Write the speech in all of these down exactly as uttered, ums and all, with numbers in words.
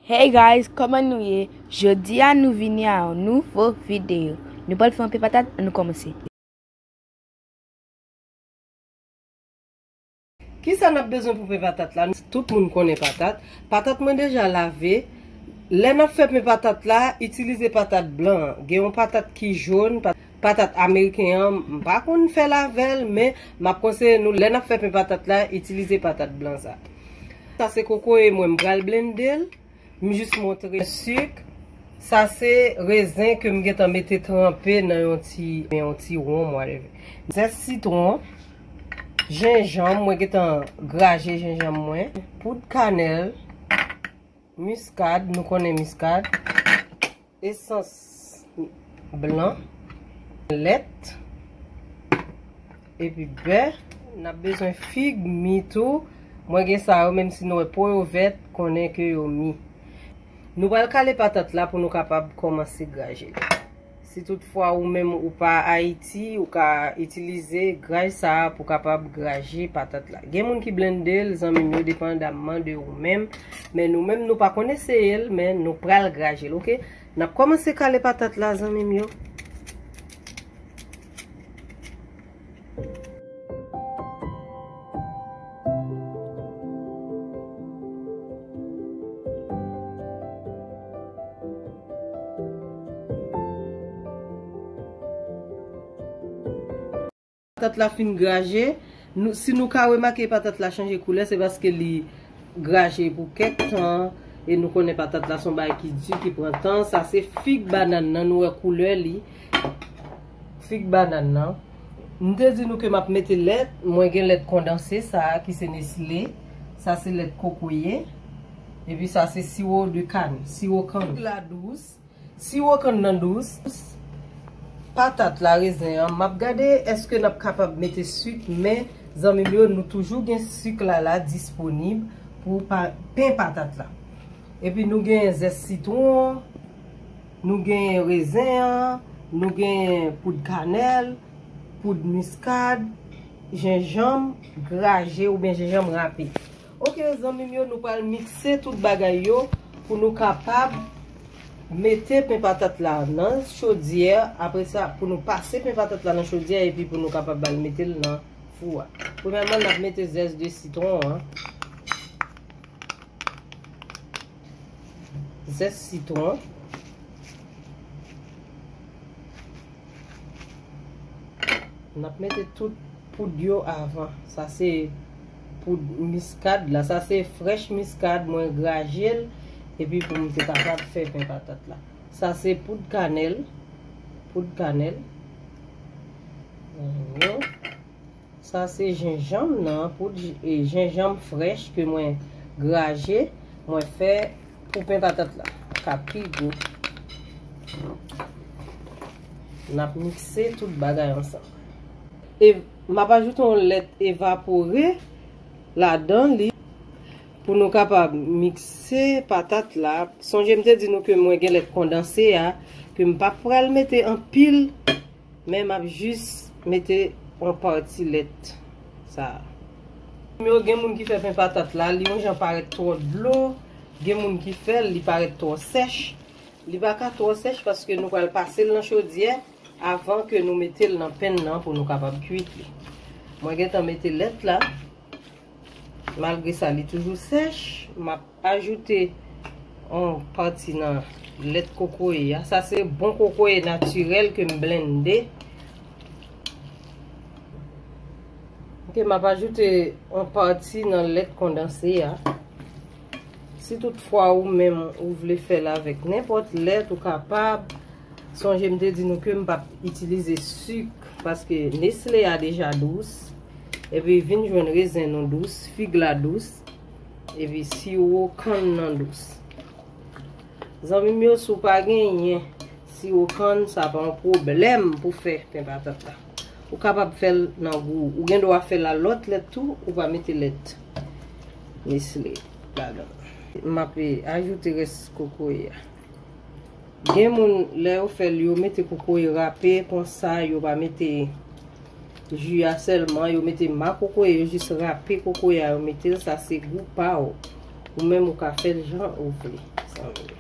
Hey guys, kòman nou ye? Jodi a nou vini a yon nouvo videyo. Nou pral fè yon pen patat, ann nou kòmanse. Kisa n ap bezwen pou pen patat la? Tout moun konnen patat. Patat mwen deja lave. Lè n ap fè pen patat la, itilize patat blan an. Gen yon patat ki jòn, pa- patat ameriken an, m pa konn fè l avè l, men m ap konseye nou, lè n ap fè pen patat la, itilize patat blan sa. Sa se kokoye mwen, m pral blende l. M jis montre sik. Sa se rezen ke m gentan mete tranpe nan yon ti, yon ti won, whatever. Zès sitwon, jenjanm, mwen gentan graje jenjanm mwen, poud kanèl, miskad, nou konnen miskad, esans blan, lèt, epi bè. N ap bezwen fig mi tou. Mwen gen sa yo, menm si nou wè po yo vèt, konnen ke yo mi. Nou pral kale patat la pou nou kapab kòmanse graje l. Si toutfwa ou menm ou pa Ayiti, ou ka itilize graj sa a pou kapab graje patat la. Gen moun ki blende l, zanmi m yo, depandamman de ou menm. Men nou menm, nou pa konn eseye l, men nou pral graje l, oke? N ap kòmanse kale patat la, zanmi m yo. Patat la fin graje. Nou, si nou ka remake patat la chanje koulè, se paske li graje pou kèk tan. E nou konnen patat la se yon bagay ki di, ki pran tan. Sa se fig banàn nan, nou wè koulè li. Fig banàn nan. M te di nou ke m ap mete lèt. Mwen gen lèt kondanse sa a ki se Nestlé. Sa se lèt kokoye. Epi sa se siwo de kann, siwo kann. Fig la dous. Siwo kann nan dous. Patat la, rezen an. M ap gade èske n ap kapab mete sik, men zanmi m yo, nou toujou gen sik la la disponib pou pa, pen patat la. Epi nou gen zès sitwon, nou gen rezen an, nou gen poud kanèl, poud miskad, jenjanm graje oubyen jenjanm rape. Oke, zanmi m yo, nou pral mikse tout bagay yo pou nou kapab mete pen patat la nan chodyè. Apre sa, pou nou pase pen patat la nan chodyè epi pou nou kapab al mete l nan fou a. Premyèman, n ap mete zès de sitwon an. Zès sitwon. N ap mete tout poud yo avan. Sa se poud miskad la. Sa se frèch miskad. Mwen graje l. Epi pou m te kapab fè pen patat la. Sa se poud kanèl. Poud kanèl. Mhm. Sa se jenjanm nan, poud j-, e, jenjanm frèch ke mwen graje, mwen fè pou pen patat la. Ka pi gou. N ap mikse tout bagay ansanm. E m ap ajoute yon lèt evapore ladan li pou nou kapab mikse patat la. Sonje m te di nou ke mwen gen lèt kondanse a, ke m pa pral mete anpil. Men m ap jis mete yon pati lèt sa a. Yo, gen moun ki fè pen patat la, li yon jan parèt twò dlo, gen moun ki fè l, li parèt twò sèch. Li pa ka twò sèch paske nou pral pase l nan chodyè avan ke nou mete l nan pen nan pou nou kapab kuit li. Mwen gentan mete lèt la. Malgre sa, li toujou sèch. M ap ajoute yon pati nan lèt kokoye a. Sa se bon kokoye natirèl ke m blende. Ok, m ap ajoute yon pati nan lèt kondanse a. Si toutfwa ou menm ou vle fè l avèk nenpòt lèt, ou kapab. Sonje m te di nou ke m p ap itilize sik, paske Nestlé a deja dous. Epi vin jwenn rezen nou dous, fig la dous, epi siwo kann nan dous. Zanmi m yo, si w pa genyen siwo kann, sa pa yon pwoblèm pou fè pen patat la. Ou kapab fè l nan gou. Ou gen dwa fè l a lòt lèt tou, ou pa mete lèt Nestlé ladan. M ap ajoute rès kokoye a. Gen moun, lè yo fè l, yo mete kokoye rape konsa, yo pa mete ji a sèlman, yo mete ma kokoye, yo jis rape kokoye a, yo mete l, sa se gou pa w. Ou menm ou ka fè l jan ou vle. Sa w vle.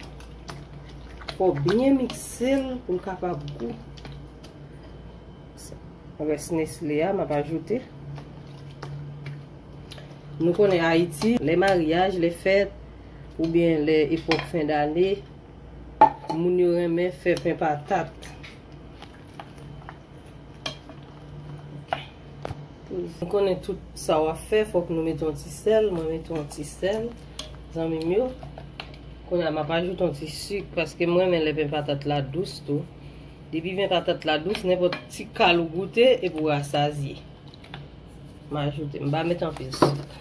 Fò w byen mikse l pou l kapab gou. Rès Nestle a, m ap ajoute. Nou konnen Ayiti, lè maryaj, lè fèt, oubyen lè epòk fen dane, moun yo renmen fè pen patat. Nou konnen tout sa w ap fè, fòk nou mete yon ti sèl. Mwen mete yon ti sèl, zanmi m yo. Kounye a, m ap ajoute yon ti sik, paske m renmen lè pen patat la dous tou. Depi pen patat la dous, nenpòt ti kal ou goute, epi w rasazye. M ajoute, m pa met anpil sik.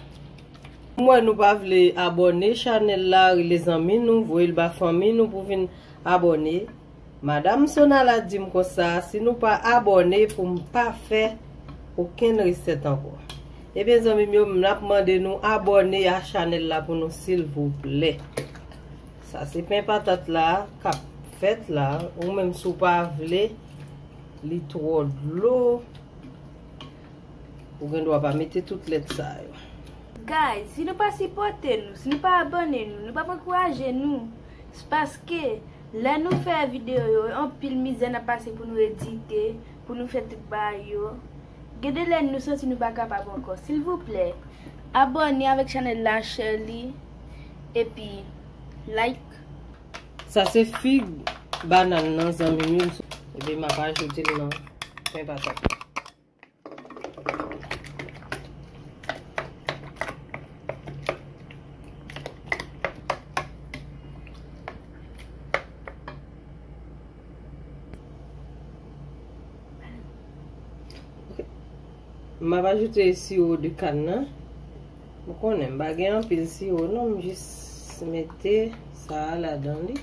M wè nou pa vle abòne chanèl la, rele zanmi nou, voye l ba fanmi nou pou vin abòne. Madanm Sonala di m konsa, si nou pa abòne pou m pa fè okenn resèt ankò. Ebyen, zanmi m yo, m ap mande nou abòne a chanèl la pou nou, silvouplè. Sa se pen patat la k ap fèt la. Ou menm, si w pa vle li twò dlo, ou gen dwa pa mete tout lèt sa yo. Guys, si nou pa sipòte nou, si nou pa abòne nou, nou p ap ankouraje nou. Se paske lè nou fè videyo yo, anpil mizè n ap pase pou nou edite, pou nou fè tout bagay yo. Gen de lè nou santi nou pa kapab ankò. Silvouplè, abòne avèk chanèl la, share li, epi like. Sa se fig banàn nan, zanmi m yo. Epi m ap ajoute l nan pen patat. M ap ajoute siwo de kann nan. Ou konnen, m pa gen anpil siwo non, m jis mete sa a ladan li.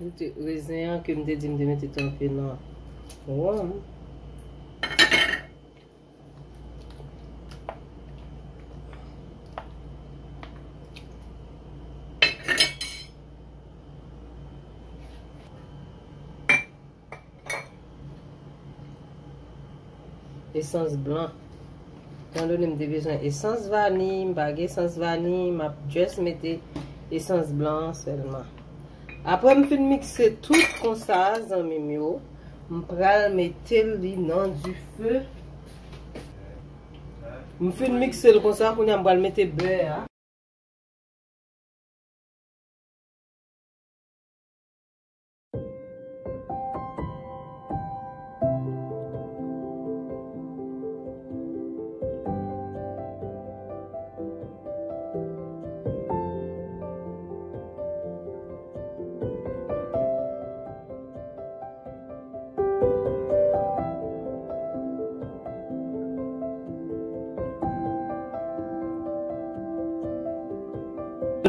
Mete rezen an ke m te di m te mete tranpe nan wonm. Esans blan. Etandone m te bezwen esans vaniy, m pa gen esans vaniy, m ap just mete esans blan an sèlman. Apre m fin mikse tout konsa, zanmi m yo, m pral mete li nan dife. M fin mikse l konsa, kounye a m pral mete bè a.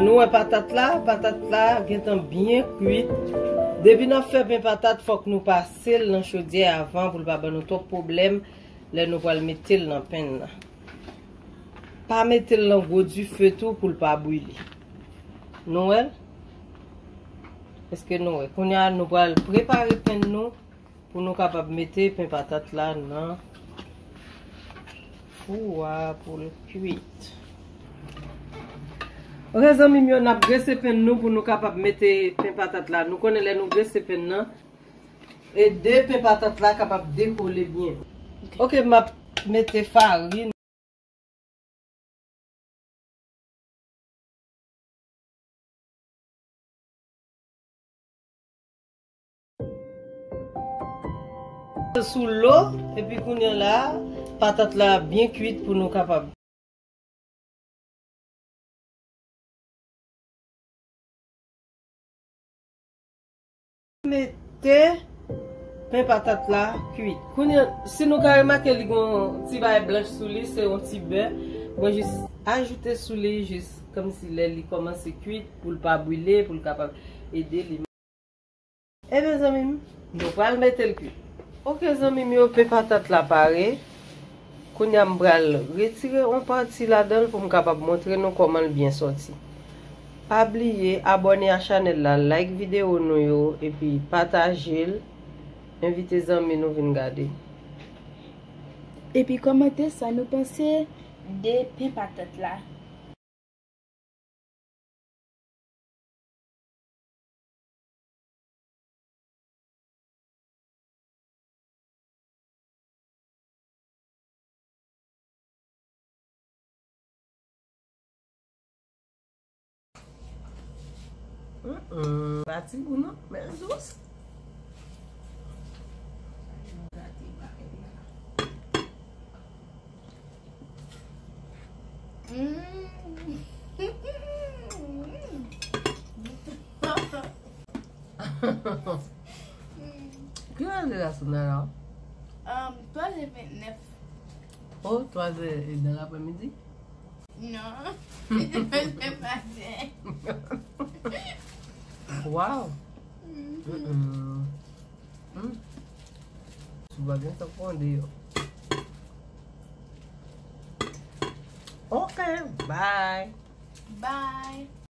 Nou wè patat la, patat la gentan byen kwit. Depi n ap fè pen patat, fòk nou pase l nan chodyè avan pou l pa ban nou twòp pwoblèm lè nou pral mete l nan pen nan. Pa mete l nan gwo dife tou pou l pa brile. Nou wè l? Èske nou wè? Kounye a, nou pral prepare pen nou pou nou kapab mete pen patat la nan fou a pou l kwit. Ok, zanmi m yo, n ap grese pen nou pou nou kapab mete pen patat la. Nou konnen lè nou grese pen nan, ede pen patat la kapab dekole byen. Ok, m ap mete farin. Sou lo, epi kounye a la, patat la byen kwit pou nou kapab. Mete pen patat la kwit. Kounye a, si nou ka remake li gon ti bagay blanch sou li, se yon ti bè. Mwen jis ajoute sou li, jis kòmsi lè li kòmanse kwit, pou l pa brile, pou l kapab ede li. Ebyen, zanmi m, nou pral mete l kwit. Ok, zanmi m yo, pen patat la pare. Kounye a, m pral retire yon pati ladan l pou m kapab montre nou kòman l byen sòti. Pa bliye abòne a chanèl la, like videyo nou yo, epi pataje l, envite zanmi nou vin gade. Epi kòmante sa nou panse de pen patat la. Mm, mm, pa ti gou non, men l dous. Mm. Ki lè de la sou la? Um, twa zè ventnèf. Oh, twa zè nan lapremidi? Non. Demen maten. Wow. Mm. Mm. Sou pa gen sa pou deyò. Ok, bye. Bye.